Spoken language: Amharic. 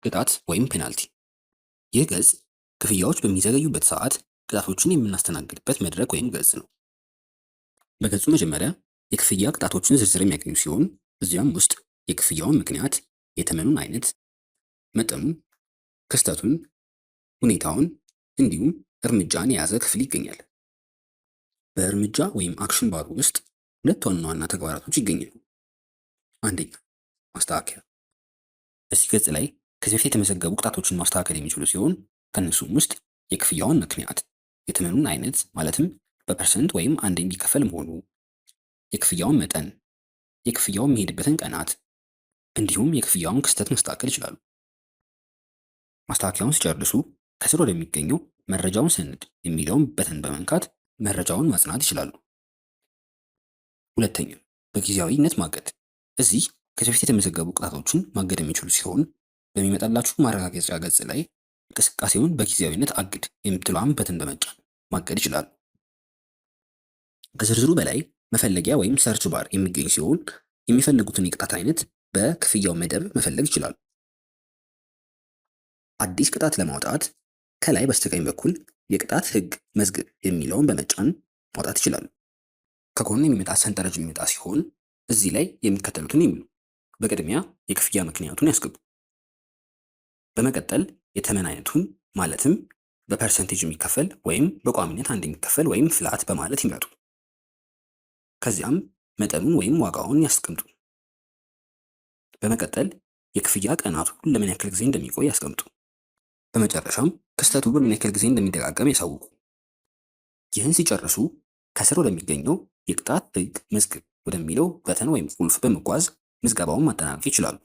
ቅጣት ወይም penalty። ይህ ገጽ ክፍያዎች በሚዘገዩበት ሰዓት ቅጣቶችን የምናስተናግድበት መድረክ ወይም ገጽ ነው። በገጹ መጀመሪያ የክፍያ ቅጣቶችን ዝርዝር የሚያገኙ ሲሆን፣ እዚያም ውስጥ የክፍያውን ምክንያት፣ የተመኑን አይነት፣ መጠኑን፣ ክስተቱን፣ ሁኔታውን እንዲሁም እርምጃን የያዘ ክፍል ይገኛል። በእርምጃ ወይም action bar ኡ ውስጥ ሁለት ዋና ዋና ተግባራቶች ይገኛሉ። አንደኛ፣ ማስተካከያ። በዚህ ገጽ ላይ ከዚህ በፊት የተመዘገቡ ቅጣቶችን ማስተካከል የሚችሉ ሲሆን፣ ከእነሱም ውስጥ የክፍያውን ምክንያት፣ የተመኑን አይነት ማለትም በ percent ወይም አንድ የሚከፈል መሆኑ፣ የክፍያውን መጠን፣ የክፍያው የሚሄድበትን ቀናት እንዲሁም የክፍያውን ክስተት ማስተካከል ይችላሉ። ማስተካከያውን ሲጨርሱ ከስር ወደሚገኘው መረጃውን ሰንድ የሚለውን button በመንካት መረጃውን ማጽናት ይችላሉ። ሁለተኛ፣ በጊዜያዊነት ማገድ። እዚህ ከዚህ በፊት የተመዘገቡ ቅጣቶችን ማገድ የሚችሉ ሲሆን፣ በሚመጣላችሁ ማረጋገጫ ገጽ ላይ እንቅስቃሴውን በጊዜያዊነት አግድ የምትለዋን button በመጫን ማገድ ይችላሉ። ከዝርዝሩ በላይ መፈለጊያ ወይም search bar የሚገኝ ሲሆን፣ የሚፈልጉትን የቅጣት አይነት በክፍያው መደብ መፈለግ ይችላሉ። አዲስ ቅጣት ለማውጣት ከላይ በስተቀኝ በኩል የቅጣት ህግ መዝግብ የሚለውን በመጫን ማውጣት ይችላሉ። ከጎን የሚመጣ ሰንጠረዥ የሚመጣ ሲሆን፣ እዚህ ላይ የሚከተሉትን ይሙሉ። በቅድሚያ የክፍያ ምክንያቱን ያስገቡ። በመቀጠል የተመን አይነቱን ማለትም በ percentage የሚከፈል ወይም በቋሚነት አንድ የሚከፈል ወይም flat በማለት ይምረጡ። ከዚያም መጠኑን ወይም ዋጋውን ያስቀምጡ። በመቀጠል የክፍያ ቀናቱ ለምን ያክል ጊዜ እንደሚቆይ ያስቀምጡ። በመጨረሻም ክስተቱ በምን ያክል ጊዜ እንደሚደጋገም ያሳውቁ። ይህን ሲጨርሱ ከስር ወደሚገኘው የቅጣት ህግ መዝግብ ወደሚለው button ወይም ቁልፍ በመጓዝ ምዝገባውን ማጠናቀቅ ይችላሉ።